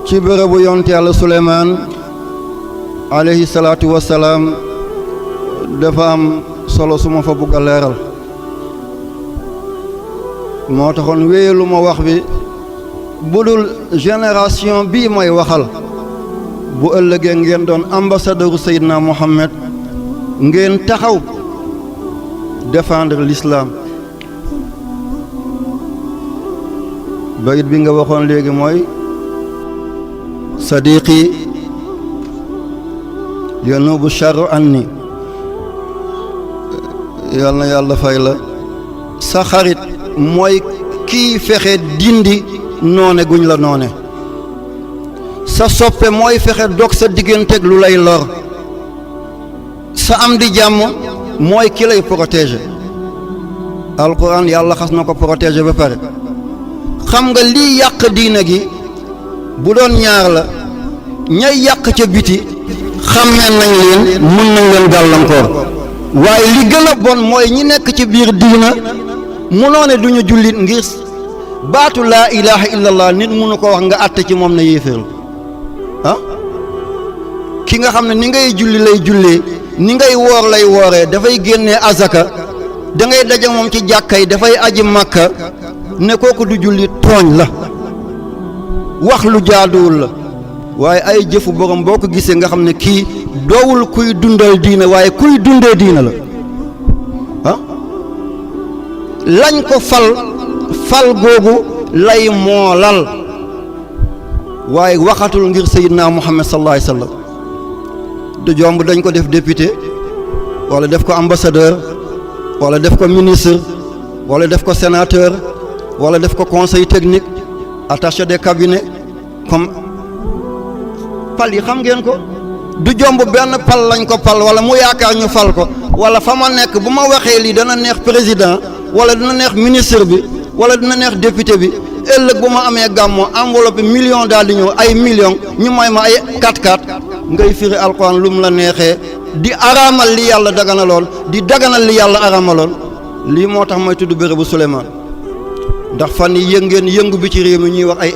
ci bërëbu yonte yàlla Suleymaan alayhi salaatu wassalaam dafa am solo su ma fa bugg a leeral moo taxoon wéyalu ma wax bi budul génération bii may waxal bu ëllëgee ngeen doon ambassadeur Seydina Mohamed ngeen taxaw défendre l'islam. bayit bi nga waxoon léegi mooy sadiqi yanubu charru anni, yal na yàlla fay la. sa xarit mooy kii fexe dindi noone guñ la noone, sa soppe mooy fexe dog sa digganteeg lu lay lor, sa am di jàmm mooy ki lay protéger. alquran yàlla xas na ko protéger ba pare. xam nga lii yàq diina gi bu doon ñaar la, ñay yàq ca biti xàmmee nañ leen, mën nañ leen gàllankoor, waaye li gën a bon mooy ñi nekk ci biir diina munoo ne duñu jullit ngir baatu laa ilaha illallah nit munu ko wax nga àtte ci moom na yéeféer ah. ki nga xam ne ni ngay julli lay jullee, ni ngay woor lay wooree, dafay génnee azaka, da ngay daje moom ci jàkka yi, dafay aji màkka, ne kooku du julli tooñ la, wax lu jaaduwul la. waaye ay jëfu borom boo ko gisee nga xam ne kii doowul kuy dundal diina waaye kuy dundee diina la ah. lañ ko fal googu lay moolal, waaye waxatul ngir Seydina Muhammad sallallahu alayhi wasallam. du jomb dañ ko def député wala def ko ambassadeur wala def ko ministre wala def ko sénateur wala def ko conseil technique, attaché de cabinet, comme pal yi xam ngeen ko. du jomb benn pal lañ ko pal wala mu yaakaar ñu fal ko, wala fa ma nekk bu ma waxee lii dana neex président wala dina neex ministre bi wala dina neex député bi, ëllëg bu ma amee gàmmoo enveloppe million daal di ñëw, ay million ñu may ma ay 4-4 ngay firi alquran lu mu la neexee, di araamal li yàlla daganaloon, di daganal li yàlla araamaloon. lii moo tax may tudd bérébu Suleymaan, ndax fan yi yëngu bi ci réew mi ñuy wax ay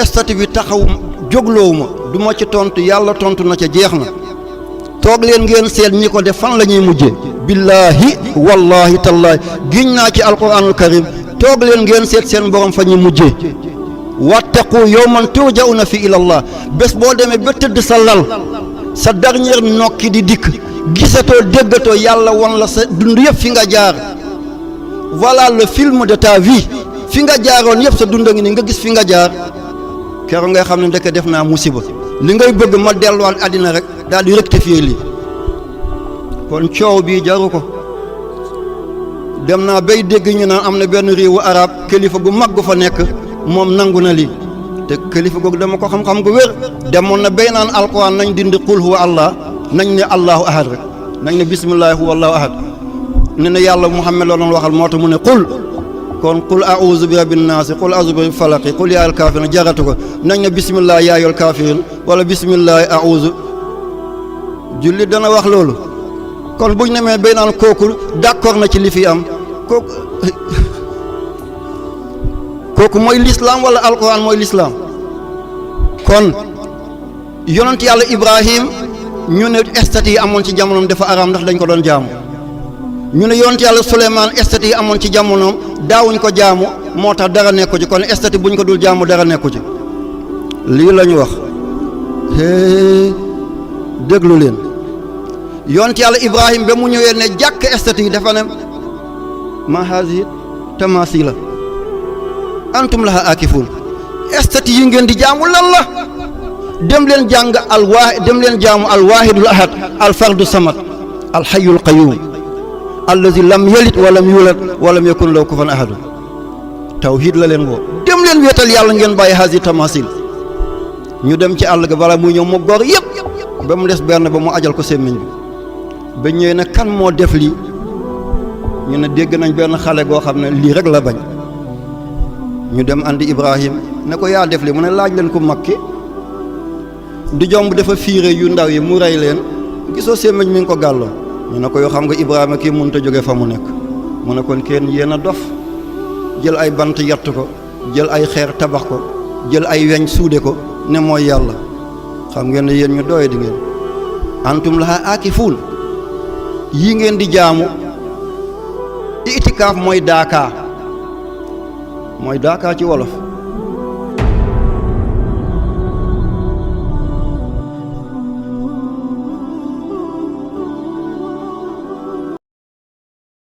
statut bi taxaw jógloowu ma, du ma ci tontu, yàlla tontu na ca jeex na. toog leen ngeen seet ñi ko def fan la ñuy mujjee. billaahi wallahi tallaahi giñ naa ci alquranul karim, toog leen ngeen seet seen borom fa ñuy mujjee. wattaqu yawman turja'una fi ilallah, bés boo demee ba tëdd sa lal, sa dernière nokki di dikk, gisatoo déggatoo, yàlla won la sa dund yëpp fi nga jaar. voilà le film de ta vie, fi nga jaaroon yëpp sa dund ngi ni nga gis fi nga jaar. keroog ngay xam ne ndeke def naa musiba, li ngay bëgg ma delluwaat àddina rek daal di rectifier lii. kon coow bii jaru ko. dem naa bay dégg ñu naan am na benn réewu arab kilifa gu mag gu fa nekk, moom nangu na lii, te kilifa googu dama ko xam-xam gu wér. demoon na bay naan alquran nañ dindi qul huwa allah, nañ ne allahu ahad rek, nañ ne bismillahi huwa allahu ahad. ne na yàlla Muhammad la doon waxal, moo tax mu ne qul. kon qul a'uuzu bi rabbin naasi, qul a'uuzu bi falaqi, qul yaa al kaafiruun jaratu ko, nañ ne bisimilah yaa ayyuhal kaafiruun wala bisimilah a'uuzu. jullit dana wax loolu. kon buñ nemee bay naan kooku d'accord na ci li fi am, kooku mooy l'islam wala alquran mooy l'islam. kon yonent yàlla Ibrahim ñu ne statut yi amoon ci jamonoom dafa araam ndax dañ ko doon jaamu. ñu ne yonent yàlla Suleymaan statut yi amoon ci jamonoom daawuñ ko jaamu, moo tax dara nekku ci. kon statut buñ ko dul jaamu dara nekku ci. lii la ñu wax. déglu leen. yonent yàlla Ibrahim ba mu ñëwee ne jàkk statut yi dafa ne ma hazihi tamaasila antum laha akifuun, statut yi ngeen di jaamu lan la? dem leen jàng dem leen jaamu alwaahidul ahad alfardu samad alhayyul qayyum allazi lam yalid walam yulad walam yakun lahu kufuwan ahad. tawhid la leen woo, dem leen wéetal yàlla ngeen bàyyi hazihi tamasil. ñu dem ci àll ga bala muy ñëw mu góor yëpp ba mu des benn ba mu ajal ko semmiñ bi. ba ñëwee ne kan moo def lii, ñu ne dégg nañ benn xale goo xam ne lii rek la bañ. ñu dem andi Ibrahim ne ko yaa def lii, mu ne laaj leen ko mag ki. du jomb dafa fiire yu ndaw yi mu rey leen, gisoo semmiñ mi ngi ko gàlloo. ñu ne ko yoo xam nga Ibrahima kii mënut a jóge fa mu nekk. mu ne kon kenn yéen a dof, jël ay bant yatt ko jël ay xeer tabax ko jël ay weñ suude ko ne mooy yàlla xam ngeen ne yéen ñu doye di ngeen antum laha aakifuun yi ngeen di jaamu itikaaf mooy daakaa ci wolof